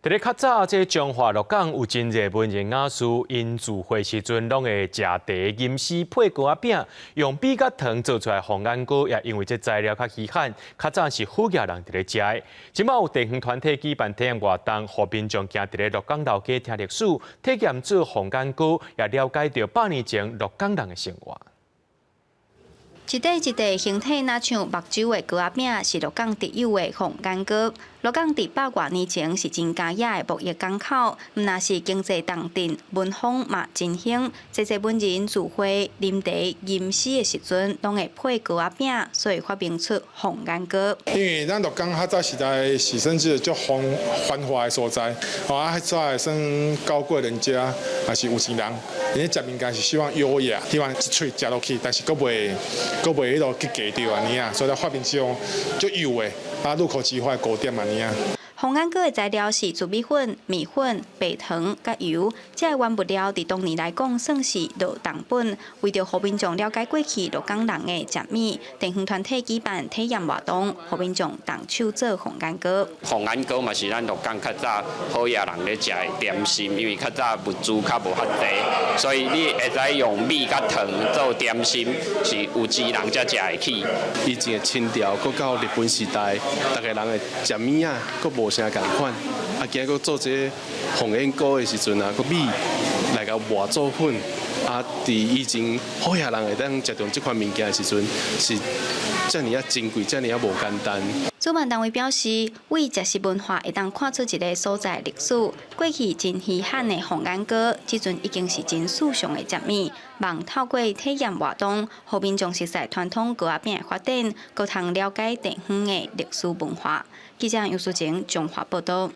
佇咧較早，這彰化鹿港有真濟文人雅士，𪜶聚會時陣攏會食茶、吟詩、配糕仔餅，用米佮糖做出來鳳眼糕，也因為這材料較稀罕，較早是好額人佇咧食的。這擺有地方團體舉辦體驗活動，予民眾行佇咧鹿港老街聽歷史，體驗做鳳眼糕，也了解著百年前鹿港人的生活。一塊一塊形體若像目睭的糕仔餅，是鹿港特有的鳳眼糕。鹿港佇百外年前是真佳仔的貿易港口，毋但是經濟重鎮，文風嘛真興。濟濟文人聚會、啉茶、吟詩的時陣，攏會配糕仔餅，所以發明出鳳眼糕。因為咱鹿港較早時代是算是足繁繁華的所在，吼啊，彼早算高貴人家，抑是有錢人，𪜶咧食物件是希望優雅，希望一喙食落去，但是閣袂閣袂彼落去夾著按呢啊，所以才發明這種足幼的，啊入口即化的糕點按呢啊。鳳眼糕的材料是糯米粉、麵粉、白糖佮油，這个原物料佇當年來講算是落重本。為著予民眾了解過去鹿港人的食物，地方團體舉辦體驗活動，予民眾動手做鳳眼糕。鳳眼糕嘛是咱鹿港較早好額人咧食的點心，因為較早物資較無遐濟，所以你會使用米佮糖做點心，是有錢人才食會起。以前的清朝，閣到日本時代，逐家人的食物仔，閣無啥仝款。啊，今閣做這个鳳眼糕的時陣啊，閣米來共磨做粉。啊，佇以前好額人會當食著這款物件的時陣，是遮爾仔珍貴，遮爾仔無簡單。主辦單位表示，為食食文化會當看出一个所在歷史。過去真稀罕的鳳眼糕，這陣已經是真時尚的食物。望透過體驗活動，予民眾熟悉傳統糕仔餅的發展，閣通了解地方的歷史文化。記者楊淑晴，彰化報導。